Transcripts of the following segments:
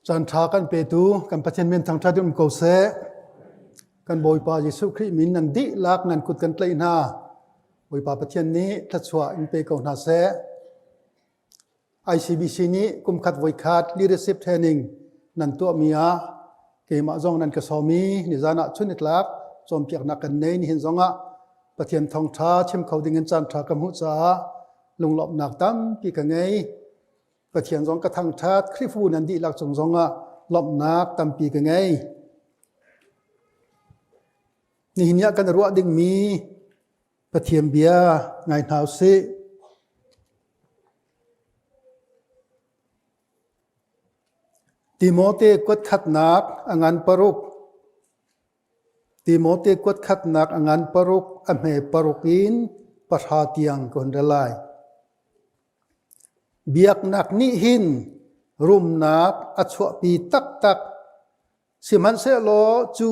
Caan ṭha kan petu kan Pathian min thangṭhat in um ko seh. Kan Bawipa Jesuh Khrih min nan dihlak nan kut kan tlaih hna. Bawipa Pathian nih thluachuah in pe ko hna seh. ICBC nih kumkhat voikhat leadership training nan tuahmi ah keimah zong nan ka sawm i nizan ah chun nitlak cawnpiaknak kan nei nihin zong ah Pathian thawngṭha chim kho ding in caan ṭha ka hmuh caah lunglawmhnak tampi ka ngei. Pathian zong ka thangṭhat, Khrihfabu nan dihlak cung zongah lawmhnak tampi ka ngei. Nihin ah kan ruah dingmi Pathian bia ngai hna usih. Timote kuat khatnak a ngan paruk. Timote kuat khatnak a ngan paruk a hme paruk in pahra tiang ka hun rel lai. Biaknak nih hin rumnak a chuahpi taktak. Sihmanhsehlaw cu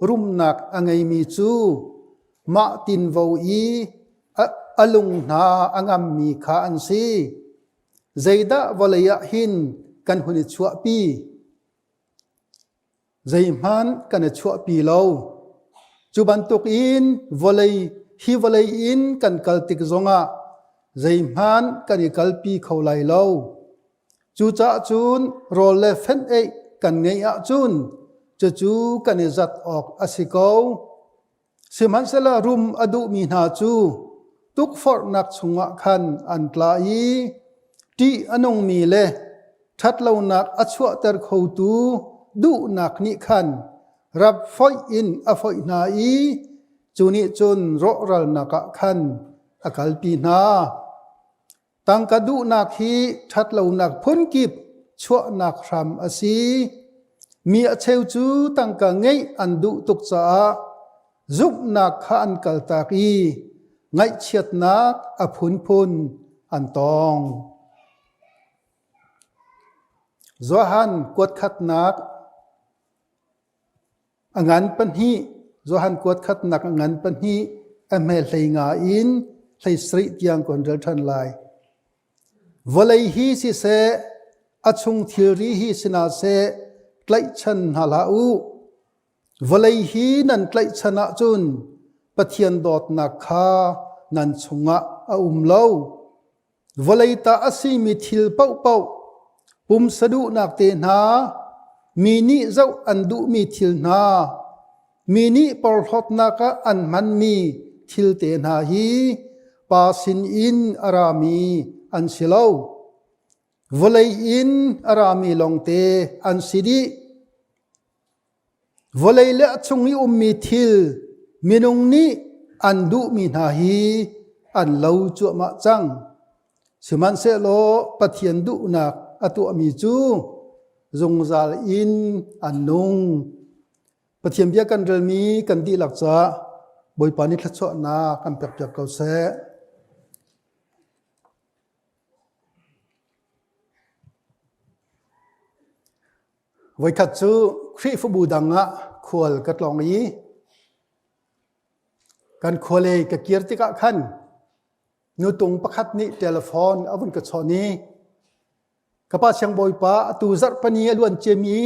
rumnak a ngeimi cu mah tinvo i a lung hna a ngammi kha an si. Zeidah vawlei ah hin kan hun i chuahpi? Zeihmanh kan i chuahpi lo. Cu bantukin vawlei hi vawlei in kan kal tik zongah zeihmanh kan i kalpi kho lai lo. Cucaah cun rawl le fenh-eih kan ngeih ahcun cucu kan i zat awk a si ko. Sihmanhsehlaw rum a duhmi hna cu tukforhnak chungah khan an tla i ṭih a nungmi le ṭhatlonak a chuahter khotu duhnak nih khan rap foih in a foih hna i cu nih cun rawhralnak ah khan a kalpi hna. Tangka duhnak hi ṭhatlonak phunkip chuahnak hram a si. Mi a cheu cu tangka ngeih an duh tuk caah zumhnak kha an kaltak i ngaihchiatnak a phunphun an tong. Johan kuatkhatnak A ngan pahnih, Johan kuat khatnak a ngan pahnih, a hme hlei nga in hlei sarih tiang kan rel ṭhan lai. Vawlei hi siseh, a chung thilri hi sina seh, tlaihchan hna hlah u. Vawlei hi nan tlaihchan ahcun Pathian dawtnak kha nan chungah a um lo. Vawlei ta a simi thil paohpaoh, pumsa duhnak te hna, mi nih zoh an duhmi thil hna, mi nih porhlawtnak ah an hmanmi thil te hna hi Pa sinin a rami an si lo. Vawlei in a rami lawngte an si dih. Vawlei le a chung i ummi thil minung nih an duhmi hna hi an lo cuahmah cang. Sihmanhsehlaw Pathian duhnak a tuahmi cu zungzal in an nung. Pathian bia kan relmi kan dihlak caah Bawipa nih thluachuahnak kan pekpiak ko seh. Voikhat cu Khrihfabu dang ah khual ka tlawng i kan khualei ka kir tikah khan nutung pakhat nih telephone a vun ka chawnh i ka pa siangbawipa atu zarhpani a luan ciami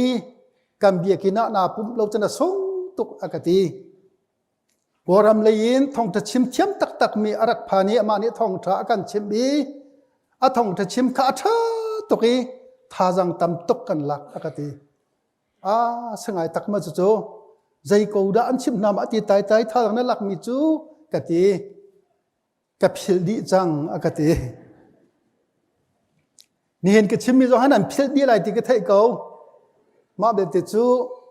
kan biakinn ah naa pumh lo cun a sung tuk a ka ti. Kawlram lei in thawngṭha chim thiam taktakmi a rak phan i amah nih thawngṭha a kan chimh i a thawngṭha chim kha a ṭha tuk i thazaang tam tuk kan lak a ka ti. Ah, sangai tak ma cucu zei ko dah an chimh hna ma ti tai tai thazaang na lakmi cu ka ti. Ka philh dih cang a ka ti. Nihin ka chimmi zong han an philh dih lai ti ka theih ko. Mah belte cu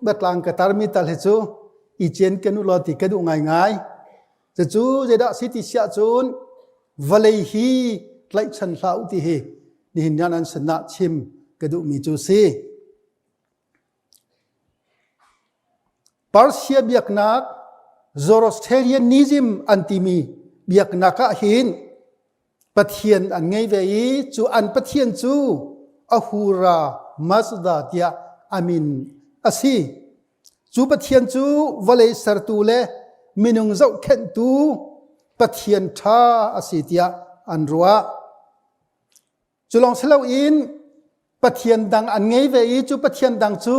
biatlang ka tarmi tal hi cu i cen kan u law ti ka duh ngaingai. Cucu zeidah si ti siah cun vawlei hi tlaihchan hlah u ti hi nihin nan an sinah chim ka duhmi cu si. Persia biaknak Zoroastrianism an timi biaknak ah hin Pathian an ngei ve i cu an Pathian cu Ahura Mazda tiah a min a si. Cu Pathian cu vawlei sertu le minung zohkhenhtu Pathian ṭha a si tiah an ruah. Cu lawng si loin. Pathian dang an ngei ve i cu Pathian dang cu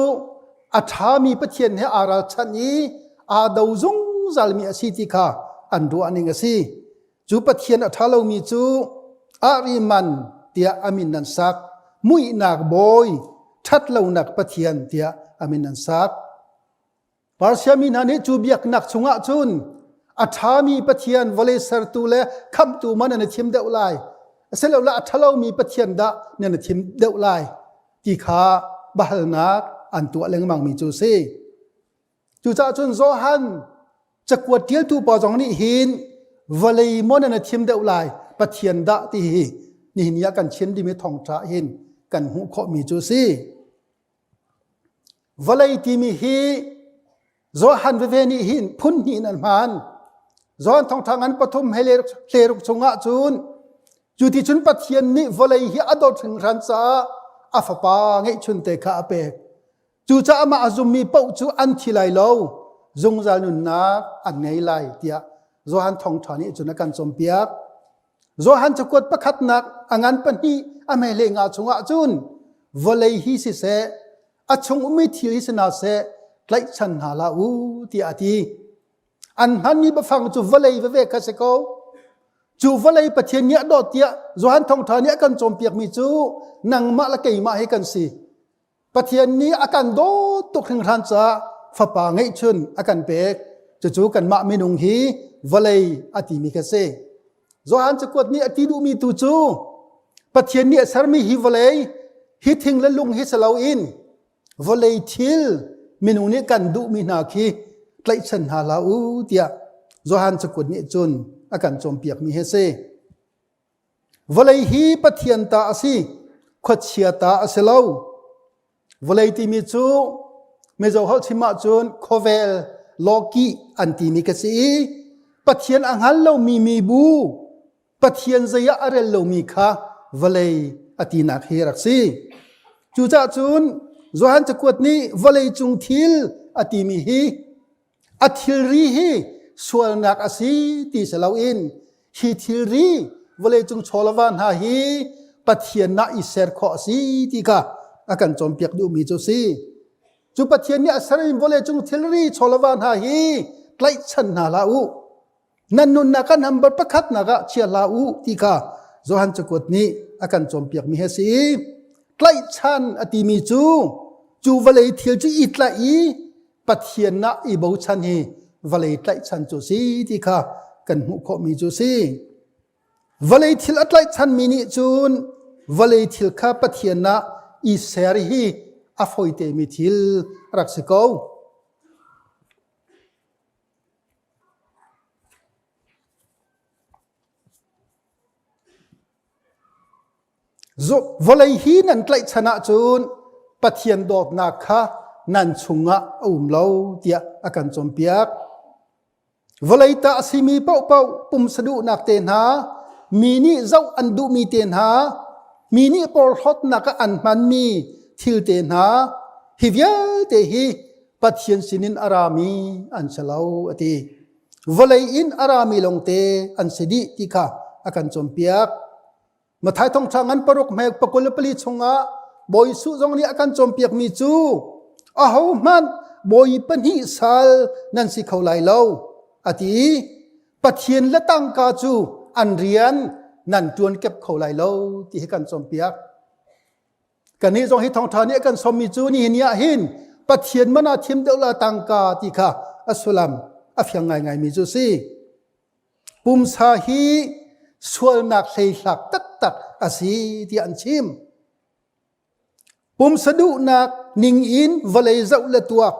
a ṭhami Pathian he aa ralchanh i aa do zungzalmi a si ti kha an ruahning a si. Cu Pathian a ṭha lomi cu Ahriman tiah a min an sak. Muihnak bawi, ṭhatlonak Pathian tiah a min an sak. Persia mi hna nih cu biaknak chungah cun a ṭhami Pathian vawlei sertu le khamhtu man nan i thim deuh lai asilole a ṭhalomi Pathian dah nan i thim deuh lai ti kha biahalnak an tuah lengmangmi cu a si. Cucaah cun Johan cakuat ṭialtu pa zong nih hin vawlei maw nan i thim deuh lai Pathian dah ti hi nihin ni ah kan chim dimi thawngṭha hin kan hmuh khawhmi cu a si. Vawlei timi hi Johan veve nih hin phun hnih in an hman. Johan thawngṭha ngan pathum he hleruk chungah cun cu ti cun Pathian nih vawlei hi a dawt hringhran caah a fapa ngeihchunte kha a pek. Cucaah amah a zummi paoh cu an thi lai lo, zungzal nunnak an ngei lai tiah Johan thawngṭha nih cun a kan cawnpiak. Johan cakuat pakhatnak a ngan pahnih a hmehle nga chungah cun vawlei hi siseh a chung ummi thil hi si hna seh tlaihchan hna hlah u tiah a ti. An hmanmi biafang cu vawlei veve kha si ko. Cu vawlei Pathian nih a dawt tiah Johan thawngṭha nih a kan cawnpiakmi cu nangmah le keimah hi kan si. Pathian nih a kan dawt tuk hringhran caah fapa ngeihchun a kan pek. Cucu kanmah minung hi vawlei a timi kha si. Johan cakuat nih a ti duhmi tu cu Pathian nih a sermi hi vawlei, hi thing le lung hi si loin vawlei thil minung nih kan duhmi hna khi tlaihchan hna hlah u tiah Johan cakuat nih cun a kan cawnpiakmi hi a si. Vawlei hi Pathian ta a si, khuachia ta a si lo. Vawlei timi cu Mizo holh chim ahcun khuavel lawkih an timi ka si i Pathian a hngal lomi mibu, Pathian zei ah a rel lomi kha vawlei a tinak hi rak si. Cucaah cun Johan cakuat nih vawlei cung thil a timi hi A thilri hi sualnak a si ti si loin hi thilri vawleicung chawlava hna hi Pathian nah i ser khawh a si ti kha a kan cawnpiak duhmi cu a si. Cu Pathian nih a sermi vawleicung thilri chawlava hna hi tlaihchan hna hlah u. Nan nunnak ah number pakhatnak ah chia hlah u ti kha Johan cakuat nih a kan cawnpiakmi hi a si. Tlaihchan a timi cu cu vawlei thil cu i tlaih i Pathian ah i bochan hi vawlei tlaihchan cu si ti kha kan hmuh khawhmi cu si. Vawlei thil a tlaihchanmi nih cun vawlei thil kha Pathian ah i ser hi a fawitemi thil a rak si ko. Vawlei hi nan tlaihchan ahcun Pathian dawtnak kha nan chungah a um lo tiah a kan cawnpiak. Vawlei ta a simi paohpaoh pumsa duhnak te hna, mi nih zoh an duhmi te hna, mi nih porhlawtnak ah an hmanmi thil te hna, hi vialte hi Pathian sinin a rami an si lo a ti. Vawlei in a rami lawngte an si dih ti kha a kan cawnpiak. Matthai thawngṭha ngan paruk hme pakul le pali chungah Bawi Jesuh zong nih a kan cawnpiakmi cu ahohmanh bawi pahnih sal nan si kho lai lo a ti i Pathian le tangka cu an rian nan ṭuan kep kho lai lo ti hi kan cawnpiak. Kannih zong hi thawngṭha nih a kan sawmmi cu nihin ni ah hin Pathian man ah thim deuh la tangka ti kha a sullam a fiang ngaingaimi cu a si. Pumsa hi sualnak hleihlak taktak a si tiah an chim. Pumsa duhnak ning in vawlei zoh le tuak,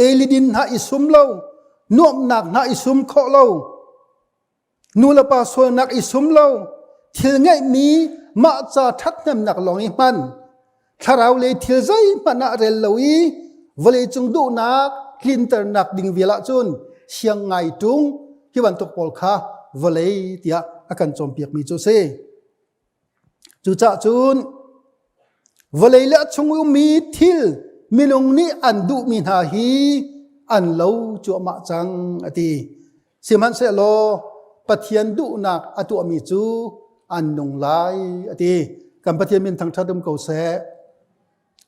elidin hna i sum lo, nuamhnak hna i sum khawh lo, nulepa sualnak i sum lo, thil ngeihmi mah ca ṭhathnemnak lawng i hman, thlarau lei thil zeihmanh ah rel lo i vawleicung duhnak tlinternak ding vial ahcun siang ngai ṭung hi bantuk pawl kha vawlei tiah a kan cawnpiakmi cu a si. Cucaah cun vawlei le a chung ummi thil minung nih an duhmi hna hi an lo cuahmah cang a ti. Sihmanhsehlaw Pathian duhnak a tuahmi cu an nung lai a ti. Kan Pathian min thangṭhat um ko seh.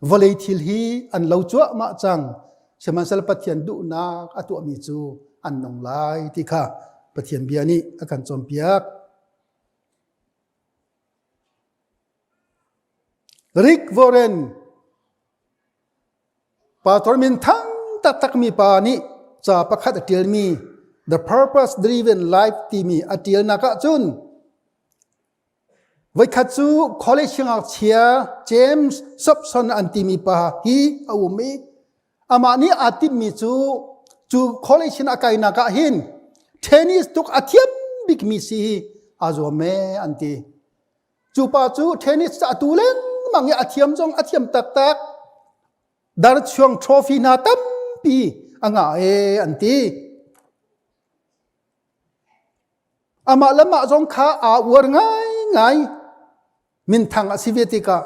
Vawlei thil hi an lo cuahmah cang. Sihmanhsehlaw Pathian duhnak a tuahmi cu an nung lai ti kha Pathian bia nih a kan cawnpiak. Rick Warren Pastor minthang taktakmi pa nih ca pakhat a ṭialmi The Purpose Driven Life timi a ṭialnak ahcun voikhat cu college siangngakchia James Dobson an timi pa hi a um i amah nih aa timhmi cu cu college in a kainak ah hin tennis tuk a thiam bikmi si hi aa zuam ee an ti. Cu pa cu tennis a tu lengmang i a thiam zong a thiam taktak. Darchuang trophy hna tampi a ngah ee an ti. Amah le mah zong kha aa uar ngaingai. Minthang a si ve tikah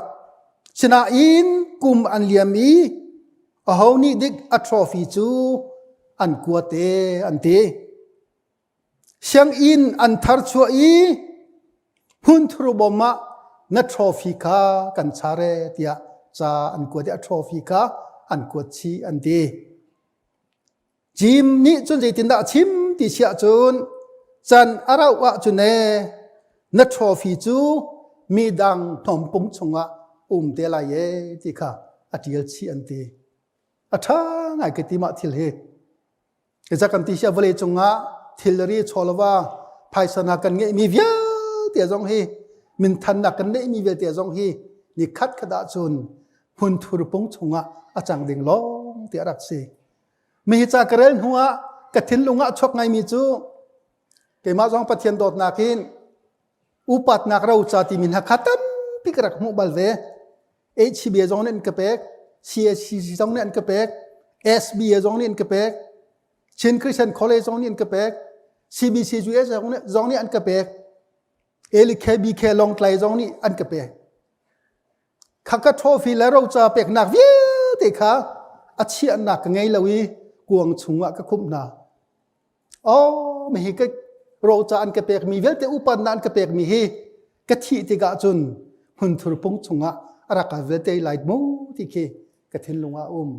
sinain kum an liam i aho nih dik a trophy cu an kuat ee an ti. Sianginn an tharchuah i hmunthur bawm ah na trophy kha kan char ee tiah ca an kuat i a trophy kha an kuat chih an ti. Jim nih cun zeitindah a chim ti si ahcun can a rauh ahcun ee na trophy cu midang hnawmpung chungah um te lai ee ti kha a ṭial chih an ti. A ṭha ngai ka ti mah thil hi. Za kan ti sia vawlei cungah thilri chawlva phaisa hna kan ngeihmi vialte zong hi minthannak kan neihmi vialte zong hi ni khat khat ahcun hmunthur pung chungah a cang ding lawng ti a rak si. Mi hi ca ka rel hnu ah ka thinlung ah chuak ngaimi cu keimah zong Pathian dawtnak in upatnak roca timi hna kha tampi ka rak hmuh bal ve. HCBA zong nih an ka pek, CACC zong nih an ka pek, SBA zong nih an ka pek, Chin Christian College zong nih an ka pek, CBCUS zong nih an ka pek, LKBK Lawngtlai zong nih an ka pek. Khaka trophy le roca peknak vialte kha a chiahnak ka ngei lo i kuang chungah ka khumh hna. Oh, mi hi ka roca an ka pekmi vialte upannak an ka pekmi hi ka thih tikah cun hmunthur pung chungah a rak ka vialte lai mu ti khi ka thinlung ah um.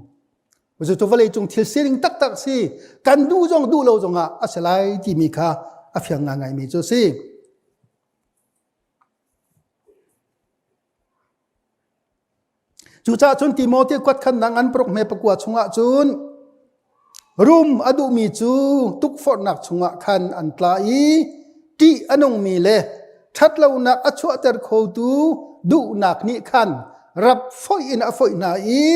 Cu vawlei cung thil sining taktak si kan duh zong duh lo zongah a si lai timi kha a fiang ngaingaimi cu si. Cucaah cun Timote kuatkhannak ngan paruk hme pakua chungah cun rum a duhmi cu tukforhnak chungah khan an tla i ṭih a nungmi le ṭhatlonak a chuahter khotu duhnak nih khan rap foih in a foih hna i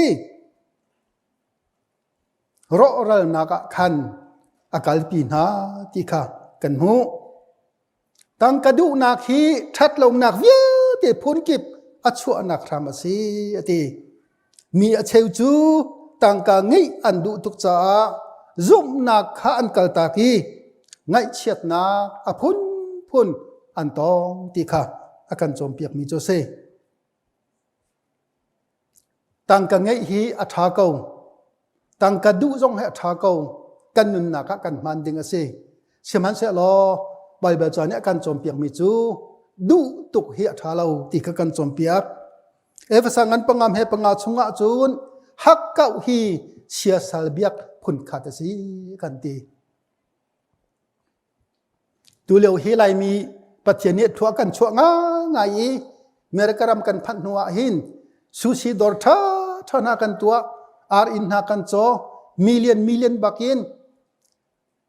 rawhralnak ah khan a kalpi hna ti kha kan hmuh. Tangka duhnak hi ṭhatlonak vialte phunkip a chuahnak hram a si, a ti. Mi a cheu cu tangka ngeih an duh tuk caah zumhnak kha an kaltak i ngaihchiatnak a phunphun an tong ti kha a kan cawnpiakmi cu a si. Tangka ngeih hi a ṭha ko. Tangka duh zong hi a ṭha ko. Kan nunnak ah kan hman ding a si. Sihmanhsehlaw Baibal ca nih a kan cawnpiakmi cu duh tuk hi a ṭha lo ti kha kan cawnpiak. Efesa ngan pangam he panga chungah cun hakkauh hi siasal biak phunkhat a si kan ti. Tulio hi Laimi Pathian nih thlua kan chuah ngangai i America ram kan phanh hnu ah hin sushi dawr ṭha ṭha hna kan tuah, ar inn hna kan caw, million million bak in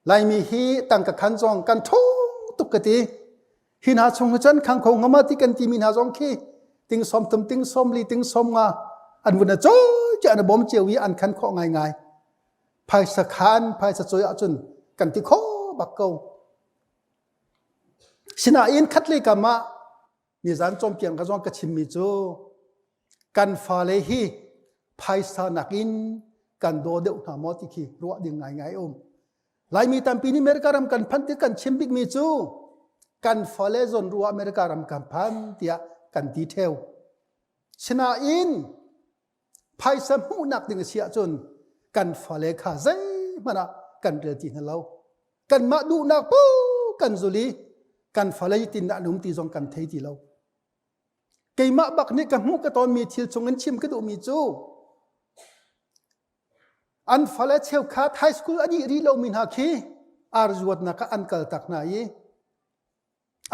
Laimi hi tangka khan zong kan ṭhawng tuk ka ti. Hi hna chung hi cun khang kho ngama ti kan timi hna zong khi ting som thum ting som li ting som nga an vun a cawi ci an bawm cio i an khan khawh ngaingai. Phaisa khan phaisa cawi ahcun kan ti kho bak ko. Sinain khatlei kam ah nizan cawnpiak ka zong ka chimmi cu kan fale hi phaisa nakin kan daw deuh hna maw ti khi ruah ding ngaingai um. Laimi tampi nih America ram kan phanh ti kan chim bikmi cu kan fale zawn ruah America ram kan phan tiah kan ti theo. Sinain phaisa hmuhnak ding a si ahcun kan fale kha zeihmanh ah kan rel ti hna lo. Kanmah duhnak paoh kan zul i kan fale tin an um ti zong kan thei ti lo. Keimah bak nih ka hmuh ka tawnmi thil chung in chim ka duhmi cu an fale cheukhat high school a dih rih lomi hna khi ar zuatnak ah an kal tak hna i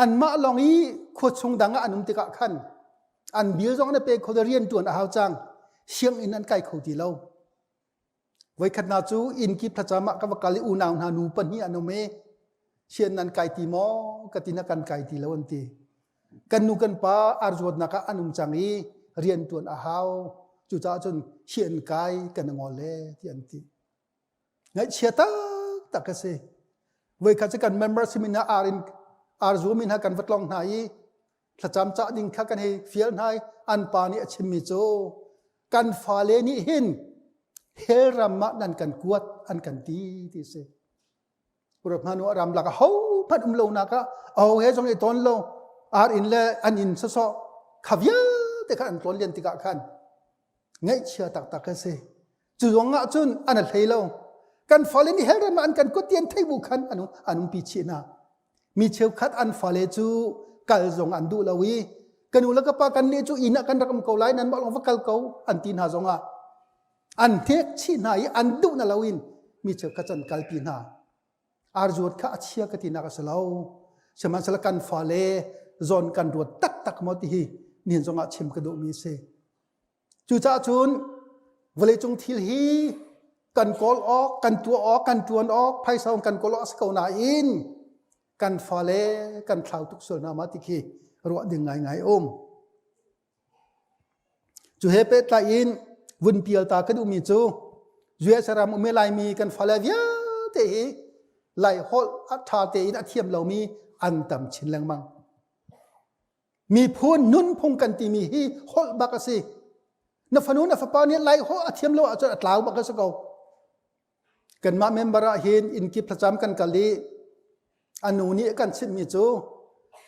anmah lawng i khua chung dang ah an um tikah khan an bil zong an pe kho rian ṭuan a hau cang sianginn an kai kho ti lo. Voikhat hna cu inn kip thlacam ah ka va kal i unau hna nu pahnih an um i sian nan kai ti maw ka ti na kan kai ti lo an ti. Kan nu kan pa arzuatnak ah an um cang i rian ṭuan a hau. Cucaah cun sian kai kan ngol le ti an ti. Ngaihchia taktak a si. Voikhat cu kan member simin ah ar in ar zuam in ha kan va tlong hna i thlacam cah ding kha kan hei fial hna i an pa nih a chimmi cu kan fale nih hin hell ram ah nan kan kuat an kan ti ti si. Urap hna nu ram lak ho hmanh um lo nak ah aho he zong i ton lo ar inn le an inn sawsawh kha vialte khan an tlawn len tikah khan ngaihchia taktak a si. Cu zong ah cun an a hlei lo. Kan fale nih hell ram ah an kan kuat ti an theih bu khan an an umpi chih hna. Mi cheukhat an fale cu kal zong an duh lo i ka nu le ka pa kan nih cu inn ah kan rak um ko lai nan mah lawng va kal ko an ti hna zong ah an hnek chih hna i an duh na loin mi cheukhat cu an kalpi hna. Arzuat kha a chia ka tinak a si lo. Sihmanhsehlaw kan fale zawn kan ruat taktak maw ti hi nihin zong ah chim ka duhmi a si. Cucaah cun vawleicung thil hi kan kawl awk, kan tuah awk, kan ṭuan awk, phaisa kan kawl awk a si ko nain kan fale kan thlau tuk sual hna ma ti khi ruah ding ngaingai um. Cu he pehtlai in vun pial ta ka duhmi cu US ram um i Laimi kan fale vialte hi Lai holh a ṭha tein a thiam lomi an tam chin lengmang. Miphun nunphung kan timi hi holh bak a si. Na fanu na fapa nih Lai holh a thiam lo ahcun a tlau bak a si ko. Kanmah member ah hin inn kip thlacam kan kal i a nu nih a kan chimhmi cu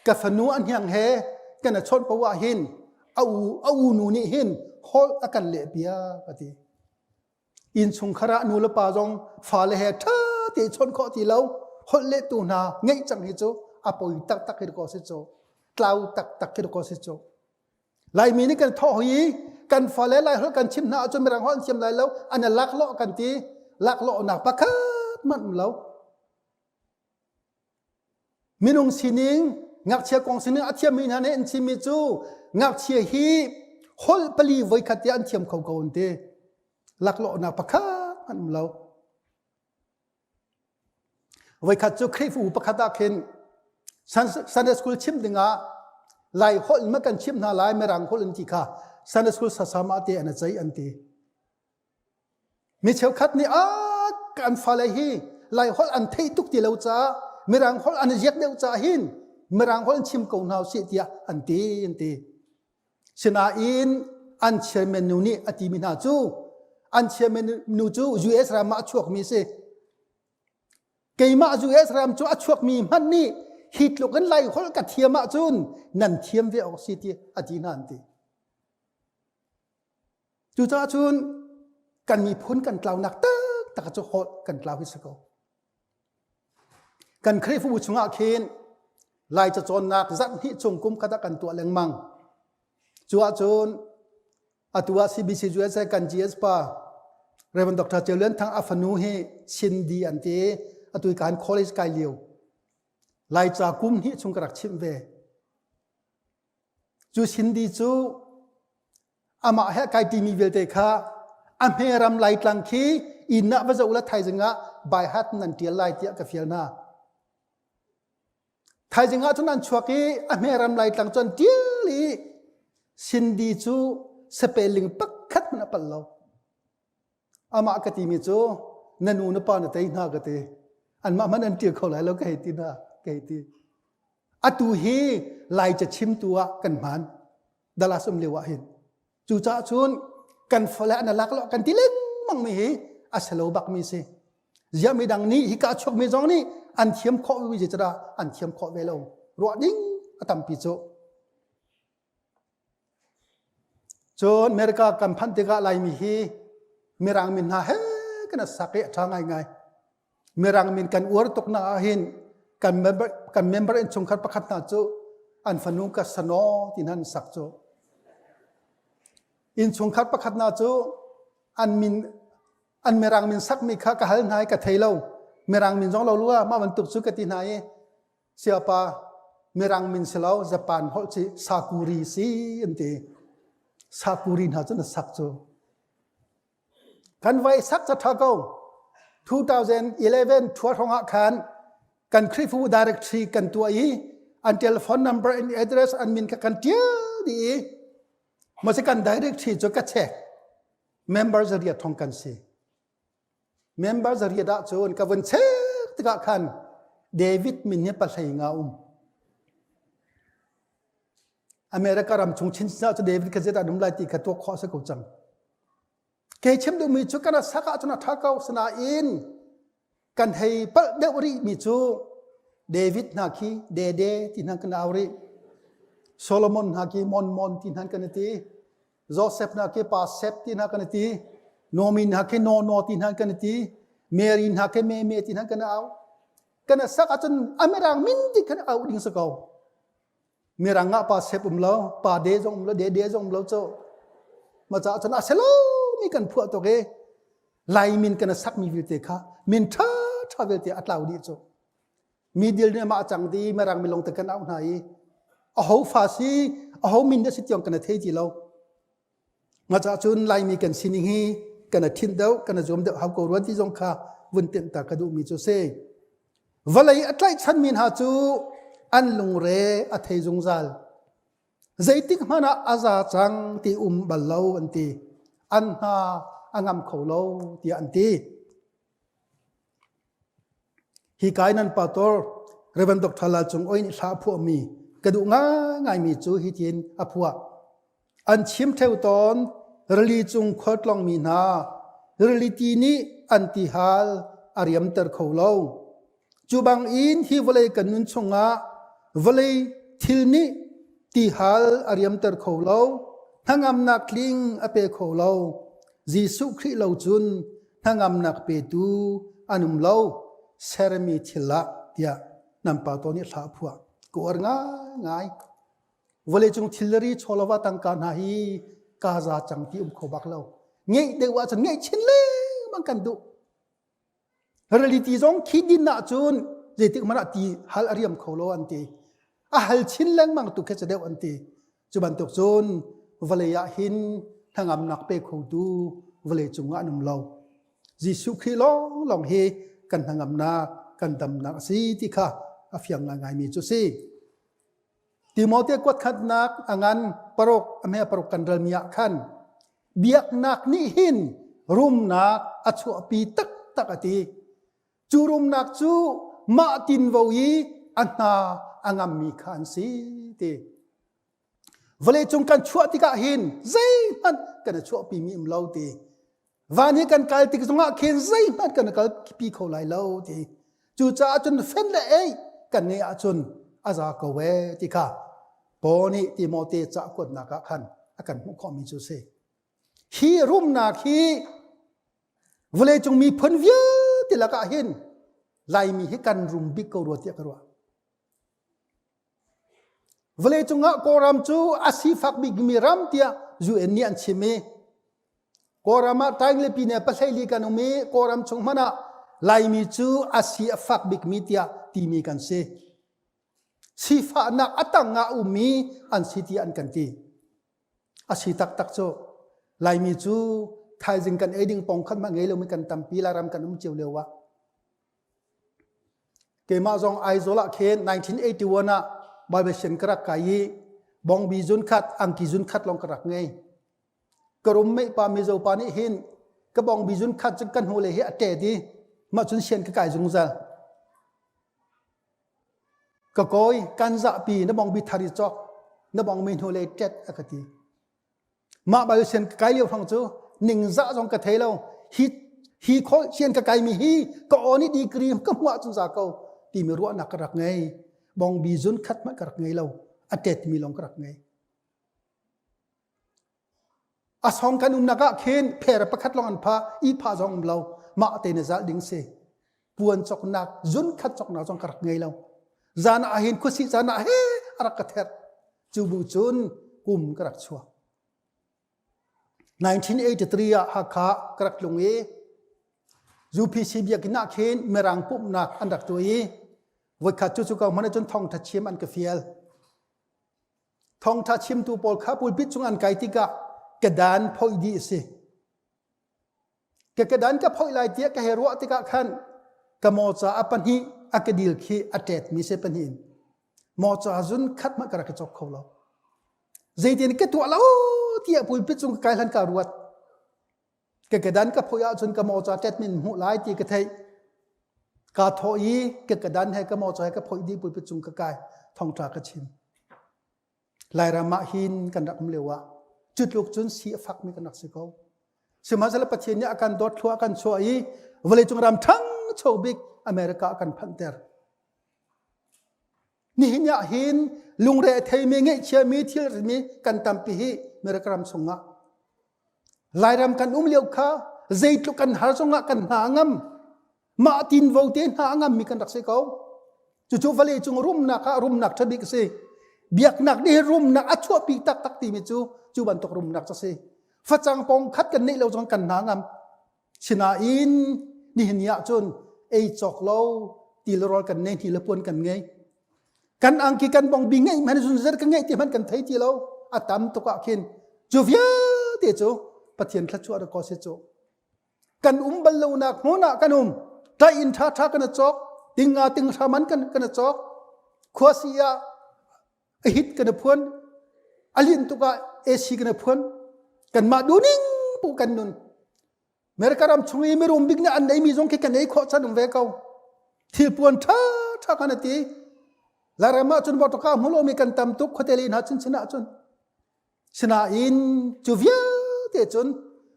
ka fanu a hniang he kan a chawnh paoh ah hin a u a u nu nih hin holh a kan leh piak a ti. Innchungkhar ah nu le pa zong fale he ṭha te chawnh khawh ti lo holh lehtu hna ngeih cang hi cu a poi taktak hi ko si cu tlau taktak khi ko si cu. Laimi nih kan thawh i kan fale Lai holh kan chim hna ahcun Mirang holh an thiam lai lo an i laklawh kan ti laklawhnak pakhat hmanh um lo. Minung sining ngakchia kong sining a thiammi hna nih an chimmi cu ngakchia hi holh pali voikhat te an thiam kho ko an ti. Laklawhnak pakhat hmanh um lo. Voikhat cu Khrihfabu pakhat ah khin Sunday school chim dingah Lai holh in ma kan chimh hna lai Mirang holh in ti kha Sunday school sasama te an cei an ti. Mi cheukhat nih a kan fale hi Lai holh an theih tuk ti lo caah Mirang holh an ziak deuh caah hin Mirang holh in chim ko hna usih tiah an ti an ti. Sinain an chairman nu nih a timi hna cu an chairman nu cu US ram ah a chuakmi si. Keimah US ram cu a chuakmi hmanh nih hi tluk in Lai holh ka thiam ahcun nan thiam ve awk si ti a ti hna an ti. Cucaah cun kan miphun kan tlaunak taktak cu holh kan tlau hi si ko. Kan Khrihfabu chungah khin Lai cacawnnak zarh hnih chung kum khat ah kan tuah lengmang. Cu ahcun atu ah CBC USA kan GS pa Reverend Dr. Ceu Lian Thang a fanu hi Cindy an ti atu kan college kai lio. Laica kum hnih chung ka rak chimh ve. Cu Cindy cu amah he kai timi vialte kha a hme ram Laitlang khi inn ah va zoh la thaizing ah baihat nan tial lai tiah ka fial hna. Thaizing ah cun an chuak i a hme ram Laitlang cu an tial i Cindy cu spelling pakhat hmanh a palh lo. Amah ka timi cu na nu na pa na tei hna ka ti. Anmah hmanh an ṭil kho lai lo ka hei ti hna ka hei ti. Atu hi Laica chimtu ah kan hman. Dallas um lio ah hin. Cucaah cun kan fale an lak lo kan ti lengmang mi hi a si lo bak mi si. Ziah mi dang nih hika chuak mi zong nih an thiam khawh mi zeicahdah an thiam khawh ve lo. Ruah ding a tampi cu. Cun America kan phanh tikah Laimi hi Mirang min hna he kan sak i a ṭha ngaingai. Mirang min kan uar tuk nak ahhin kan member, kan member innchungkhar pakhat hna cu an fanu ka sano ti hna an sak cu. Innchungkhar pakhat na cu an min an mirang min sakmi kha ka hal hna i ka thei lo. Mirang min zong lo lua mah bantuk cu ka ti hna i siapa mirang min si lo Japan holh ci sakuri si an ti. Sakuri hna cu na sak cu. Kan vai sak ca ṭha ko. 2011 thua hrawng ah khan kan Khrihfabu directory kan tuah i an telephone number and address an min kha kan ṭial dih i masi kan directory cu ka check. Member zariat thong kan si. Member zariat ah cun ka vun check tikah khan David min hi pahlei nga um. America ram chung chinchin ah cu David kha zeidah an um lai ti kha tuak khawh a si ko cang. Kei chim duhmi cu kan sak ahcun a ṭha ko sinain kan hei palh deuh rihmi cu David hna khi Dede ti hna kan au rih. Solomon hna khi Mon Mon ti hna kan ti. Joseph hna khi Pa Sep ti hna kan ti. Nomi hna khi No No ti hna kan ti. Mary hna khi Me Me ti hna kan au. Kan sak ahcun a mirang min ti khan au ding si ko. Mirang ah pa sep um lo, pa de zong um lo, de de zong um lo cu. Ma caah cun a si lo mi kan phuah tuk i Lai min kan sak mi vialte kha min ṭha ṭha vialte a tlau dih cu. Mi dil nih mah cang di mirang mi lawng te kan auh hna i a ho fa si a ho min dah si tiang kan thei ti lo. Ma caah cun Laimi kan sining hi kan a thinh deuh, kan a zuam deuh hau ko ruan ti zong kha vun tenh ta ka duhmi cu si. Vawlei a tlaihchanmi hna cu an lungre a thei zungzal. Zeitik hmanh ah a za cang ti um bal lo an ti. An hna a ngam kho lo tiah an ti. Hi kai nan pastor Reverend Dr. Lal Cung Oi nih hla a phuahmi ka duh ngaingaimi cu hi tin a phuah. An chim ṭheo tawn rili cung khualtlawngmi hna rili ti nih an tihal a riamter kho lo. Cu bangin hi vawlei kan nun chungah vawlei thil nih tihal a riamter kho lo, hnangamnak tling a pe kho lo. Jesuh Khrih lo cun hnangamnak petu an um lo, sermi thil ah tiah nan pa tawn nih hla a phuah. Ka uar ngaingai. Vawleicung thilri chawlava tangka hna hi ka za cang ti um kho bak lo. Ngeih deuh ahcun ngeih chin lengmang kan duh. Reality zong khi din ahcun zeitik hmanh ah ti hal a riam kho lo an ti. A hal chin lengmang tu khi ca deuh an ti. Cu bantuk cun vawlei ah hin hnangamnak pe khotu vawlei cungah an um lo. Jesuh Khrih lawnglawng hi kan hnangamnak, kan damnak a si ti kha a fiang ngaingaimi cu si. Timote kuatkhatnak a ngan paruk a hme paruk kan relmi ah khan biaknak nih hin rumnak a chuahpi taktak a ti. Cu rumnak cu mah tinvo i a hna a ngammi kha an si ti. Vawleicung kan chuah tikah hin zeihmanh kan i chuahpimi um lo ti. Van hi kan kal tik zongah khin zeihmanh kan i kalpi kho lai lo ti. Cucaah cun fen le ei kan ngeih ahcun a za ko ee ti kha Paul nih Timote ca kuatnak ah khan a kan hmuh khawhmi cu a si. Hi rumnak hi vawleicung miphun vialte lakah hin Laimi hi kan rum bik ko rua tiah ka ruah. Vawleicung ah Kawlram cu a sifak bikmi ram tiah UN nih an chim i Kawlram ah Tainglipi ne pahleili kan um i Kawlram chung hmanh ah Laimi cu a si a fak bikmi tiah timi kan si. Sifahnak a tang ah ummi an si tiah an kan ti. A si taktak cu Laimi cu thaizing kan ei ding pong khat mah ngei lomi kan tampi Lairam kan um cio lio ah Keimah zong Aizawl ah khin 1981 ah Bible sian ka rak kai i bongbi zun khat, angki zun khat lawng ka rak ngei. Ka roommate pa Mizo pa nih hin ka bongbi zun khat cu ka hnulei hi a ṭet i mah cun sian ka kai zungzal. Ka kawi kan zahpi na bongbi thar i cawk, na bongmi hnulei ṭet a ka ti. Mah bal sian ka kai lio hrawng cu ningzah zong ka thei lo. Hi hi khawl sian ka kaimi hi ka aw nih degree ka hmuh ahcun za ko timi ruahnak ka rak ngei. Bongbi zun khat hmanh ka rak ngei lo. A ṭetmi lawng ka rak ngei. A song kan umnak ah khin pher pakhat lawng an pha, i pha zong um lo. Mah te na zalh ding si. Puan coknak, zun khat coknak zong ka rak ngei lo. Zan ah hin khuasih caan ah he a rak ka therh. Cu bu cun kum ka rak chuak. 1983 ah Hakha ka rak tlung i UPC biakinn ah khin Mirang pumhnak an rak tuah i voikhat cu cu ka hmun ahcun thawngtha chim an ka fial. Thawngtha chimtu pawl kha pulpit cung an kai tikah kedan phoih dih a si. Ka kedan ka phoih lai tiah ka hei ruah tikah khan ka mawca a pahnih a kedil khi a ṭetmi si pahnih in mawca zun khat hmanh ka rak i cawk kho lo. Zeitin ka tuah lo tiah pulpit cung ka kai hlan ka ruat. Ka kedan ka phoih ahcun ka mawca ṭet min hmuh lai ti ka theih. Kaa thawh i ka kedan he ka mawca he ka phoih dih pulpit cung ka kai thongṭa ka chim. Lairam ah hin kan rak um lio ah cu tluk cun si a fakmi kan rak si ko. Sihmanhsehlaw Pathian nih a kan dawt thlua a kan chuah i vawleicung ram ṭhangcho bik America a kan phanhter. Nihin ah hin lungre a theimi ngeihchiami thilrimi kan tampi hi America ram chungah. Lairam kan um lio kha zeitluk kan har zongah kan hna a ngam. Mah tinvo te hna a ngammi kan rak si ko. Cucu vawlei cung rumnak ah rumnak ṭha bik a si. Biaknak nih rumnak a chuahpi taktak timi cu cu bantuk rumnak cu a si. Facang pong khat kan neih lo zong kan hna ngam. Sinain nihin ni ahcun ei cawk lo ti le rawl kan nei hni le puan kan ngei. Kan angki kan bongbi ngeih hmanh zunzer ka ngeih ti hmanh kan thei ti lo. A tam tuk ah khin cu vialte cu Pathian thluachuah rak ko si cu. Kan um bal lonak hmun ah kan um. Ṭai inn ṭhaṭha kan i cawk. Tinga tinghra man kan kan i cawk. Khuasi ah a hit kan i phuan. A linh tuk ah AC kan i phuan. Kanmah duhning pu kan nun. America ram chung i mirum bik nih an neimi zong khi kan ei khawh chan um ve ko. Thilpuan ṭha ṭha kan i ti. Lairam ah cun motorka hmu lomi kan tam tuk khuate le hna chinchin ah cun. Sinain cu vialte cun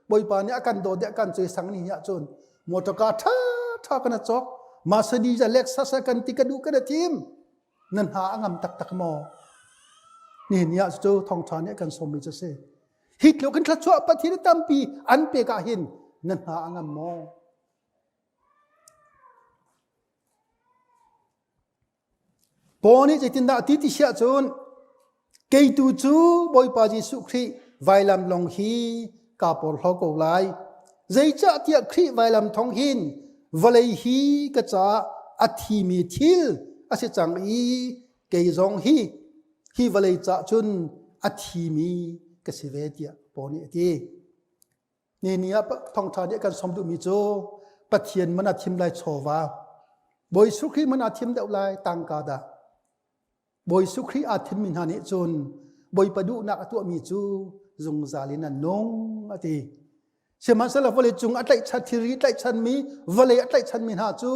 Bawipa nih a kan dawt i a kan cawisang ni ah cun motorka ṭha ṭha kan i cawk. Mercedes Lexus kan ti ka duh kan i thim. Nan hna a ngam taktak maw? Nihin ni ah cu thawngṭha nih a kan sawmmi cu a si. Hi tluk in thluachuah Pathian tampi an pek ah hin na hna a ngam maw? Paul nih zeitindah a ti ti siah cun kei tu cu Bawipa Jesuh Khrih vailam lawng hi kaa porhlaw ko lai. Zeicahtiah Khrih vailam thawng hin vawlei hi ka caah a thimi thil a si cang i kei zong hi hi vawlei caah cun a thimi ka si ve tiah Paul nih a ti. Ni ni ah thawngṭha nih a kan sawm duhmi cu Pathian man a thim lai chawva. Bawi Jesuh Khrih man a thim deuh lai tangka dah. Bawi Jesuh Khrih aa thimmi hna nih cun Bawipa duhnak a tuahmi cu zungzal in an nung a ti. Sihmanhsehlaw vawlei cung a tlaihchan thilri tlaihchanmi vawlei a tlaihchanmi hna cu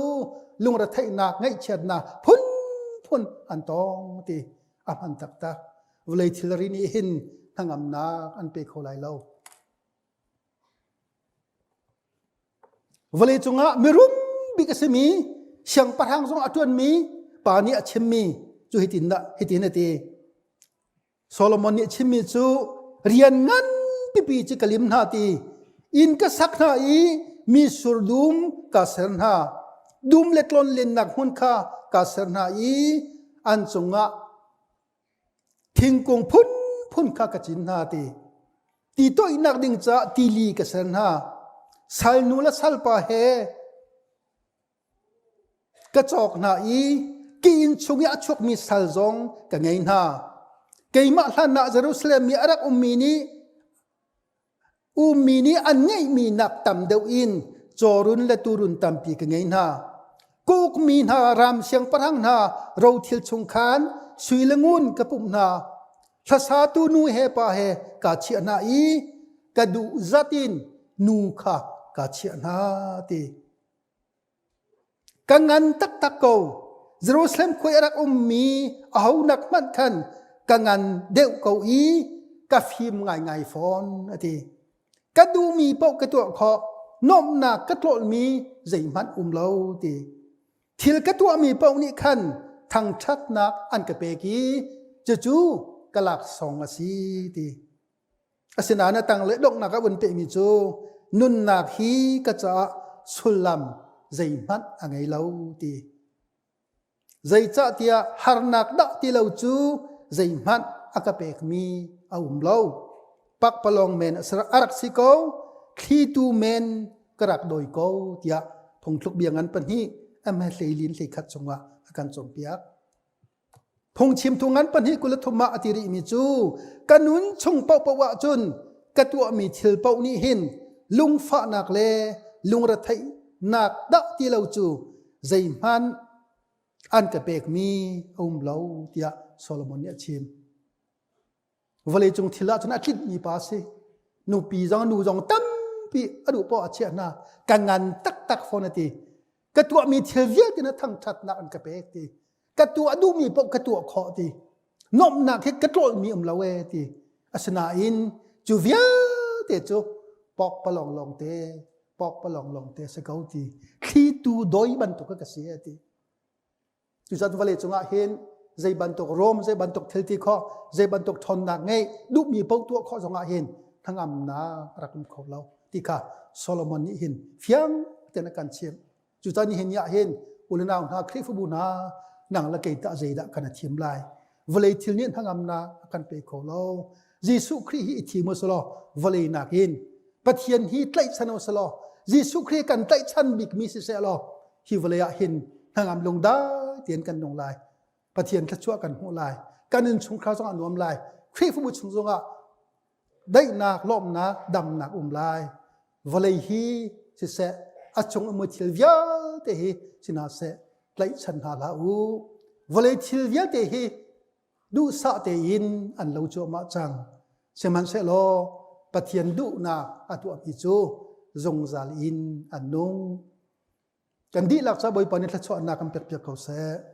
lungretheihnak ngaihchiatnak phunphun an tong ti a hman taktak. Vawlei thilri nih hin hnangamnak an pe kho lai lo. Vawlei cungah mirum bik a simi siangpahrang zong a ṭuanmi pa nih a chimmi cu hitin dah hitin a ti. Solomon nih a chimmi cu rian ngan pipi cu ka lim hna ti inn ka sak hna i mi surdum ka ser hna dum le tlonlennak hmun kha ka ser hna i an cungah Thingkung phunphun kha ka cin hna ti. Ti toihnak ding caah tili ka ser hna. Salnu le salpa he ka cawk hna i ki inn chung i a chuakmi sal zong ka ngei hna. Keimah hlan ah Jerusalem i a rak ummi nih Ummi nih an ngeihmi nak tam deuh in cawrun le tuurun tampi ka ngei hna. Ka ukmi hna ram siangpahrang hna rothil chung khan sui le ngun ka pumh hna. Hlasatu nu he pa he kaa chiah hna i ka duh zat in nu kha kaa chiah hna ti. Ka ngan taktak ko. Jerusalem khua i a rak ummi aho nak hmanh khan ka ngan deuh ko i ka fim ngaingai fawn, a ti. Ka duhmi paoh ka tuah khawh, nuamhnak ka tlawlmi zeihmanh um lo, ti. Thil ka tuahmi paoh nih khan thangṭhatnak an ka pek i cucu ka laksawng a si, ti. Asinain a tanglei donghnak ah vun pehmi cu nunnak hi ka caah sullam zeihmanh a ngei lo ti. Zeicahtiah harnak dah ti lo cu zeihmanh a ka pekmi a um lo. Pakpalawng men a rak si ko, thlitu men ka rak dawi ko tiah phungthluk bia ngan pahnih a hleilin hleikhat chungah a kan cawnpiak. Phungchimtu ngan pahnih 23 ah a ti rihmi cu ka nun chung paohpaoh ahcun ka tuahmi thil paoh nih hin lungfahnak le lungretheihnak dah ti lo cu zeihmanh an ka pekmi a um lo tiah Solomon nih a chim. Vawleicung thil ahcun a tlinhmi pa a si. Nupi zong nu zong tampi a duh poah a chiah hna. Ka ngan taktak fawn a ti. Ka tuahmi thil vialte na thangṭhatnak an ka pek ti. Ka tuah duhmi paoh ka tuah khawh ti. Nuamhnak hi ka tlawlmi um lo ee ti. Asinain cu vialte cu pawkpalawng lawngte, pawkpalawng lawngte si ko ti. Thlitu doi bantuk ka si ee ti. Cucaah vawlei cungah hin zei bantuk rom, zei bantuk thil ti khawh, zei bantuk ṭhawnnak ngeih, duhmi paoh tuah khawh zongah hin hnangamnak a rak um kho lo ti kha Solomon nih hin fiang tein a kan chimh. Cucaah nihin ni ah hin unau hna Khrihfabu hna nang le kei tah zeidah kan i thim lai? Vawlei thil nih hnangamnak a kan pe kho lo. Jesuh Khrih hi i thim u selaw vawlei nakin Pathian hi tlaihchan u selaw Jesuh Khrih kan tlaihchan bikmi siseh law hi vawlei ah hin hnangam lungdai tein kan nung lai. Pathian thluachuah kan hmuh lai. Kan innchungkhar zong a nuam lai. Khrihfabu chung zongah daihnak, lawmhnak, damnak um lai. Vawlei hi siseh a chung um thil vialte hi sina seh tlaihchan hna hlah u. Vawlei thil vialte hi duhsah tein an lo cuahmah cang. Sihmanhsehlaw Pathian duhnak a tuahmi cu zungzal in an nung. Kan dihlak ca Bawipa nih thluachuahnak kan pekpiak ko seh.